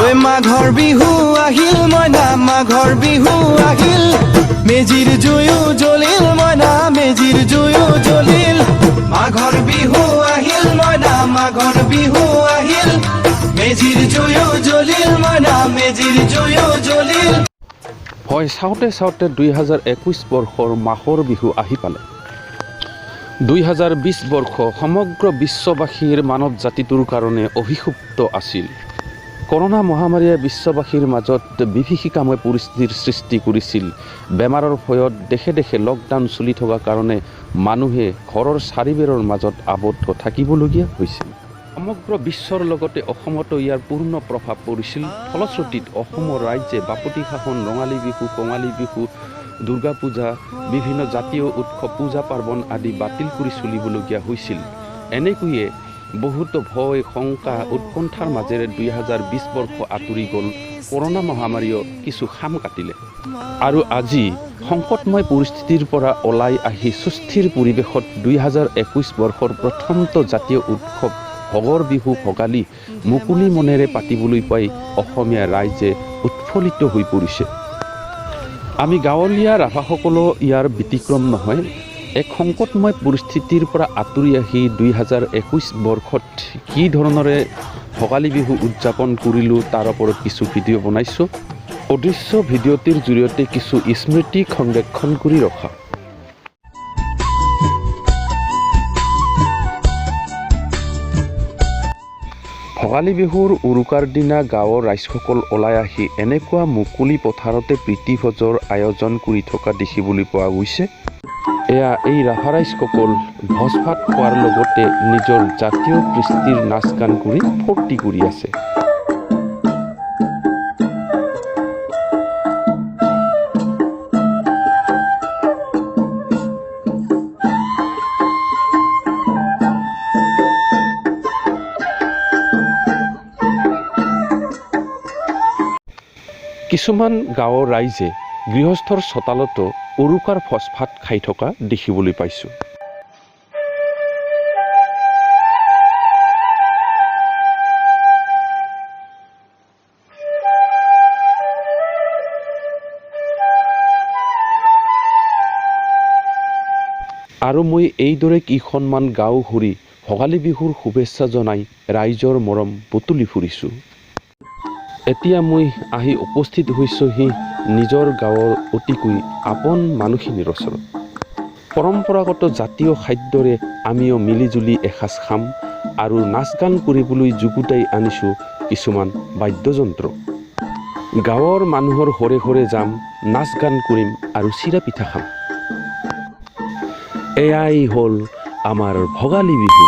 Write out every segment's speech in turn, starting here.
ঐ মাঘৰ বিহু আহিল মইনা, মাঘৰ বিহু আহিল। মেজিৰ জুয়ো জ্বলিল মইনা, মেজিৰ জুয়ো জ্বলিল। মাঘৰ বিহু আহিল মইনা, মাঘৰ বিহু আহিল। মেজিৰ জুয়ো জ্বলিল মইনা, মেজিৰ জুয়ো জ্বলিল। হয়, চাওঁতে চাওঁতে 2021 বৰ্ষৰ মাঘৰ বিহু আহি পালে। 2020 বৰ্ষ সমগ্ৰ বিশ্ববাসীৰ, মানৱ জাতিটোৰ কাৰণে অভিশপ্ত আছিল। কৰোণা মহামাৰীয়ে বিশ্ববাসীৰ মাজত বিভীষিকাময় পৰিস্থিতিৰ সৃষ্টি কৰিছিল। বেমাৰৰ ভয়ত দেশে দেশে লকডাউন চলি থকা কাৰণে মানুহে ঘৰৰ চাৰিবেৰৰ মাজত আবদ্ধ থাকিবলগীয়া হৈছিল। সমগ্ৰ বিশ্বৰ লগতে অসমতো ইয়াৰ পূৰ্ণ প্ৰভাৱ পৰিছিল। ফলশ্ৰুতিত অসমৰ ৰাইজে বাপতি সাহোন ৰঙালী বিহু, কঙালী বিহু, দুৰ্গা পূজা, বিভিন্ন জাতীয় উৎসৱ, পূজা পাৰ্বণ আদি বাতিল কৰি চলিবলগীয়া হৈছিল। এনেকৈয়ে বহুতো ভয়, শংকা, উৎকণ্ঠাৰ মাজেৰে 2020 বৰ্ষ আঁতৰি গ'ল। কৰোণা মহামাৰীয়েও কিছু শাম কাটিলে আৰু আজি সংকটময় পৰিস্থিতিৰ পৰা ওলাই আহি সুস্থিৰ পৰিৱেশত 2021 বৰ্ষৰ প্ৰথমটো জাতীয় উৎসৱ ভোগৰ বিহু ভোগালী মুকলি মনেৰে পাতিবলৈ পাই অসমীয়া ৰাইজে উৎফুল্লিত হৈ পৰিছে। আমি গাঁৱলীয়া ৰাভাসকলো ইয়াৰ ব্যতিক্ৰম নহয়। এক সংকটময় পৰিস্থিতিৰ পৰা আঁতৰি আহি 2021 বৰ্ষত কি ধৰণেৰে ভোগালী বিহু উদযাপন কৰিলোঁ, তাৰ ওপৰত কিছু ভিডিঅ' বনাইছোঁ। উদ্দেশ্য ভিডিঅ'টিৰ জৰিয়তে কিছু স্মৃতি সংৰক্ষণ কৰি ৰখা। ভোগালী বিহুৰ উৰুকাৰ দিনা গাঁৱৰ ৰাইজসকল ওলাই আহি এনেকুৱা মুকলি পথাৰতে প্ৰীতিভোজৰ আয়োজন কৰি থকা দেখিবলৈ পোৱা গৈছে। এয়া এই ৰাভা ৰাইজসকল ভোজ ভাত খোৱাৰ লগতে নিজৰ জাতীয় কৃষ্টিৰ নাচ গান কৰি ফূৰ্তি কৰি আছে। কিছুমান গাঁৱৰ ৰাইজে গৃহস্থৰ চোতালতো উৰুকাৰ ভোজ ভাত খাই থকা দেখিবলৈ পাইছোঁ। আৰু মই এইদৰে কেইখনমান গাঁও ঘূৰি ভোগালী বিহুৰ শুভেচ্ছা জনাই ৰাইজৰ মৰম বুটলি ফুৰিছোঁ। এতিয়া মই আহি উপস্থিত হৈছোঁহি নিজৰ গাঁৱৰ অতিকৈ আপোন মানুহখিনিৰ ওচৰত। পৰম্পৰাগত জাতীয় খাদ্যৰে আমিও মিলিজুলি এসাঁজ খাম আৰু নাচ গান কৰিবলৈ যুগুতাই আনিছোঁ কিছুমান বাদ্যযন্ত্ৰ। গাঁৱৰ মানুহৰ ঘৰে ঘৰে যাম, নাচ গান কৰিম আৰু চিৰা পিঠা খাম। এয়াই হ'ল আমাৰ ভোগালী বিহু।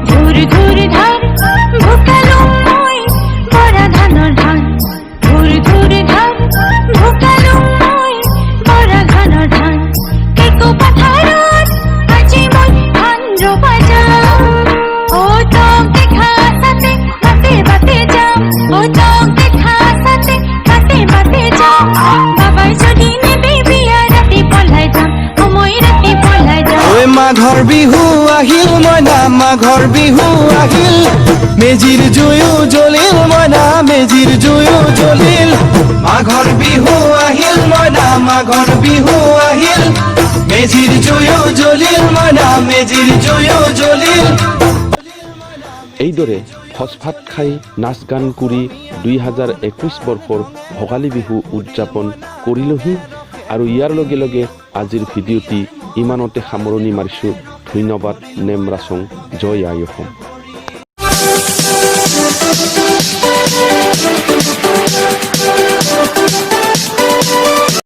ধুৰ ধুৰ ধাৰ ভোকালো মই বৰা ধানৰ ধান, ধুৰ ধুৰ ধাৰ ভোকালো মই বৰা ধানৰ ধান। কেকো পথাৰত আজি মই ধান ৰোবা যাম। অ তোক দেখা চাতে বাটে বাটে যাম, অ তোক দেখা চাতে বাটে বাটে যাম। বাবাই যদি নেবে বিয়া ৰাতি পলাই যাম, অ মই ৰাতি পলাই যাম। ঐ মাঘৰ বিহু আহিল মইনা, মাঘৰ বিহু আহিল। মেজিৰ জুয়ো জ্বলিল মইনা, মেজিৰ জুয়ো জ্বলিল। মাঘৰ বিহু আহিল মইনা, মাঘৰ বিহু আহিল। মেজিৰ জুয়ো জ্বলিল মইনা, মেজিৰ জুয়ো জ্বলিল। এইদৰে ভোজ ভাত খাই নাচ গান কৰি 2021 বৰ্ষৰ ভোগালী বিহু উদযাপন কৰিলোহি আৰু ইয়াৰ লগে লগে আজিৰ ভিডিঅ'টি ইমানতে সামৰণি মাৰিছোঁ। ধন্যবাদ। নেম ৰাচং। জয় আই অসম।